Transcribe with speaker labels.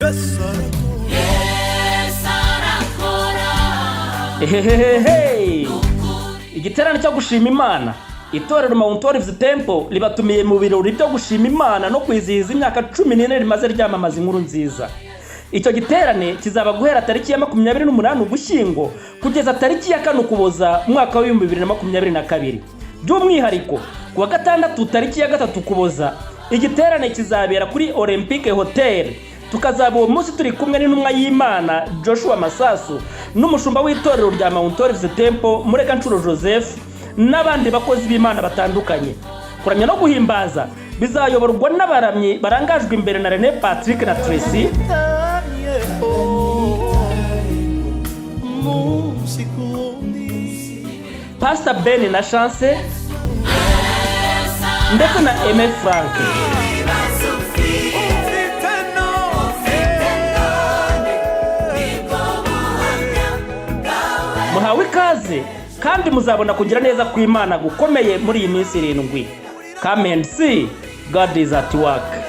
Speaker 1: Yesu arakora.
Speaker 2: Ehehehe! Igiterane cyo gushima Imana. Itorero Mount Olives Temple ribatumiye mu birori byo gushima Imana no kwizihiza imyaka 14 rimaze ryamamaza inkuru nziza. Icyo giterane kizaba guhera tariki ya 28 Ugushyingo kugeza tariki ya 4 Ukuboza umwaka wa 2022. By'umwihariko, ku wa gatandatu tariki ya 3 Ukuboza, igiterane kizabera kuri Olympique Hotel, tukazaba uwo munsi turi kumwe n'intumwa y'Imana Joshua Masasu n'umushumba w'itorero rya Mount Olives Temple, Murekanshuro Joseph, n'abandi bakozi b'Imana batandukanye. Kuramya no guhimbaza bizayoborwa n'abaramyi barangajwe imbere na Rene Patrick na Tracy,
Speaker 3: Umunsi ku wundi.
Speaker 2: Pastor Ben na Chance, ndetse na Aime Frank.
Speaker 3: Ufite none.
Speaker 1: Nibwo buhamya bwawe.
Speaker 2: Muhawe ikaze kandi muzabona kugira neza kw'Imana gukomeye muri iyi minsi 7. Come and see God is at work.